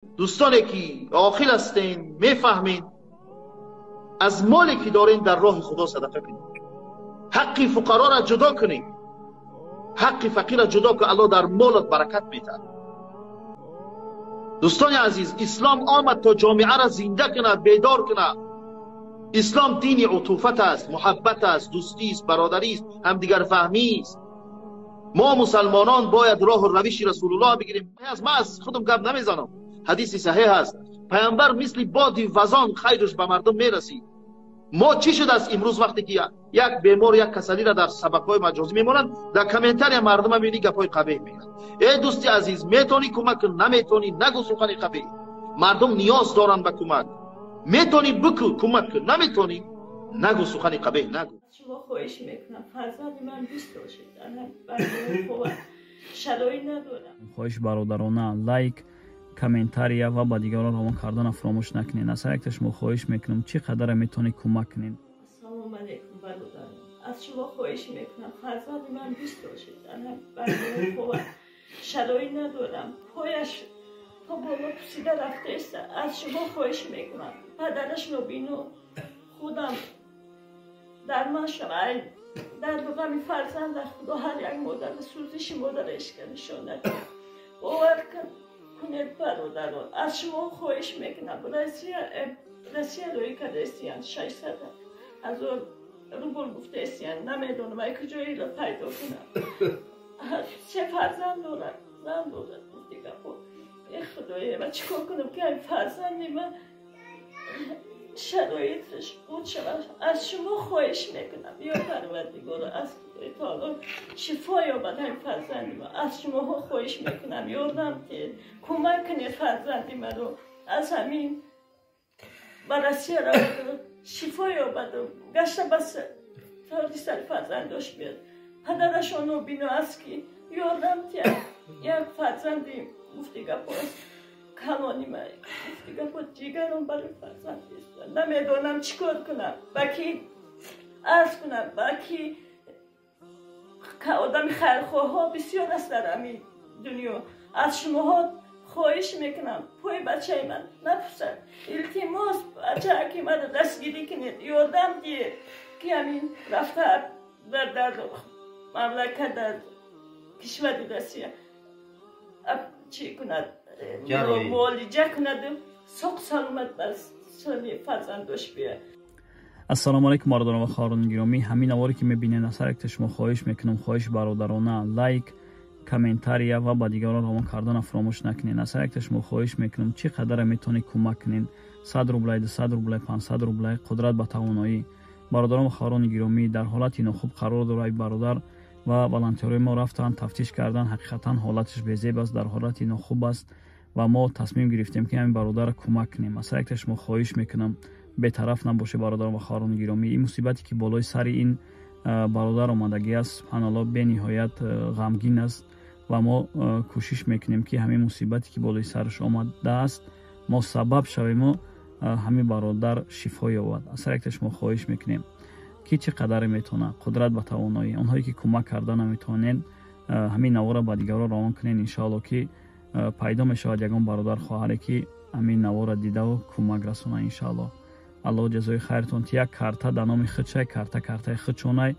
Дӯстоне ки оқил ҳастен, мефаҳмед, аз моле ки дорен дар роҳи Худо садақа кунед, ҳаққи фуқароро ҷудо кунед, ҳаққи фақирро ҷудо кун, Аллоҳ дар молат баракат медиҳад. Дӯстони азиз, ислом омад то ҷомеаро зинда кунад, бедор кунад. Ислом дини утуфат аст, муҳаббат аст, дӯстист, бародарист, ҳамдигарфаҳмист. Мо мусалмонон бояд роҳу равиши Расулуллоҳ бигирем. Ман аз худам гап намезанам, ҳадиси саҳеҳ аст. Паямбар мисли боди вазон хайраш ба мардум мерасид. Мо чӣ шудааст имрӯз, вақте ки як бемор, як касалиро дар сабабҳои маҷозӣ мемонанд, дар комментария мардума мебинӣ гапҳои қабеҳ мегӯянд. Эй дӯсти азиз, метавонӣ кӯмак кун, наметавонӣ нагӯ сухани қабеҳ. Мардум ниёз доранд ба кӯмак. Метавонӣ бикӯ, кӯмак кун, наметавонӣ нагӯ сухани қабеҳ, нагӯ. Шумо хоҳиш мекунам, фарзанди ман 20 сол шуд, шароит надорам. Хоҳиш бародарона, лайк, комментария ва ба дигарон равон кардана фаромӯш накунед. Аз ҳар якта шумо хоҳиш мекунам, чӣ қадаре метавонед кӯмак кунед. Ассалому алайкум, бародарон, аз шумо хоҳиш мекунам, фарзанди ман 20 сол шуд, дар шароит надорам, пояш то боло пусида рафтааст. Аз шумо хоҳиш мекунам, падараш нобино, худам дармон шавад. Дарду ғами фарзанда Худо ҳар як модар сӯзиши модарро ишка нишон надиҳад. Бовар кунед, бародарон, аз шумо хоҳиш мекунам, Россия рӯй кардаистиянд, 600 000 рубл гуфтаистиянд, намедонам ай куҷоиро пайдо кунам. Се фарзанд дорад, зан дорад. Гуфти гапо, э Худое, ма чӣ кор кунам, ки ай фарзанди ман шароиташ буд шавад? Аз шумо хоҳиш мекунам, ё Парвардигоро, аз Худои таоло шифо ёбад ҳамин фарзанди ма. Аз шумоҳо хоҳиш мекунам, ёрдам диҳед, кӯмак кунед, фарзанди маро аз ҳамин ба Россия раваду шифо ёбаду гашта ба торди сари фарзандош биёд. Падарашон нобино аст, ки ёрдам диҳад. Як фарзанди, гуфти гапо, калони ма, гуфти гапо, ҷигаром барои фарзанд. Намедонам чӣ кор кунам, ба ки арз кунам, ба ки. Одами хайрхоҳҳо бисёр аст дар ҳамин дунё. Аз шумоҳо хоҳиш мекунам, пои бачаи ман напусад, илтимос, бачааки маро дастгирӣ кунед, ёрдам диҳед, ки ҳамин рафта дар мамлакат, дар кишвари Россия чӣ кунад, муолиҷа кунаду соқ саломат бар соли фарзандош биёяд. Ассалому алайкум, бародарон ва хоҳарони гиромӣ. Ҳамин наворе ки мебинед, аз ҳар якта шумо хоҳиш мекунам, хоҳиш бародарона, лайк, комментария ва ба дигарон равон кардана фаромӯш накунед. Аз ҳар якта шумо хоҳиш мекунам, чӣ қадаре метавонед кӯмак кунед: 100 рублай, 200 рублай, 500 рублай, қудрат ба тавоноӣ. Бародарон ва хоҳарони гиромӣ, дар ҳолати нохуб қарор дорад бародар ва волонтёрои мо рафтанд, тафтиш карданд. Ҳақиқатан ҳолаташ безеб аст, дар ҳолати нохуб аст ва мо тасмим гирифтем, ки ҳамин бародарро кӯмак кунем. Аз ҳар якта шумо хоҳиш мекунам, бетараф набошед, бародарон ва хоҳарони гиромӣ. Ин мусибате ки болои сари ин бародар омадагӣ аст, субҳаналлоҳ, бениҳоят ғамгин аст ва мо кӯшиш мекунем, ки ҳамин мусибате ки болои сараш омадааст, мо сабаб шавему ҳамин бародар шифо ёбад. Аз ҳар якта шумо хоҳиш мекунем, ки чӣ қадаре метавонад, қудрат ба тавоноӣ. Онҳое ки кӯмак карда наметавонед, ҳамин наворро ба дигарон равон кунед. Иншоалло, ки пайдо мешавад ягон бародар, хоҳаре, ки ҳамин наворро дидаву кӯмак расонад, иншоалло. Аллоҳ ҷазои хайртон. Як карта дар номи худшай, карта картаи худшонай.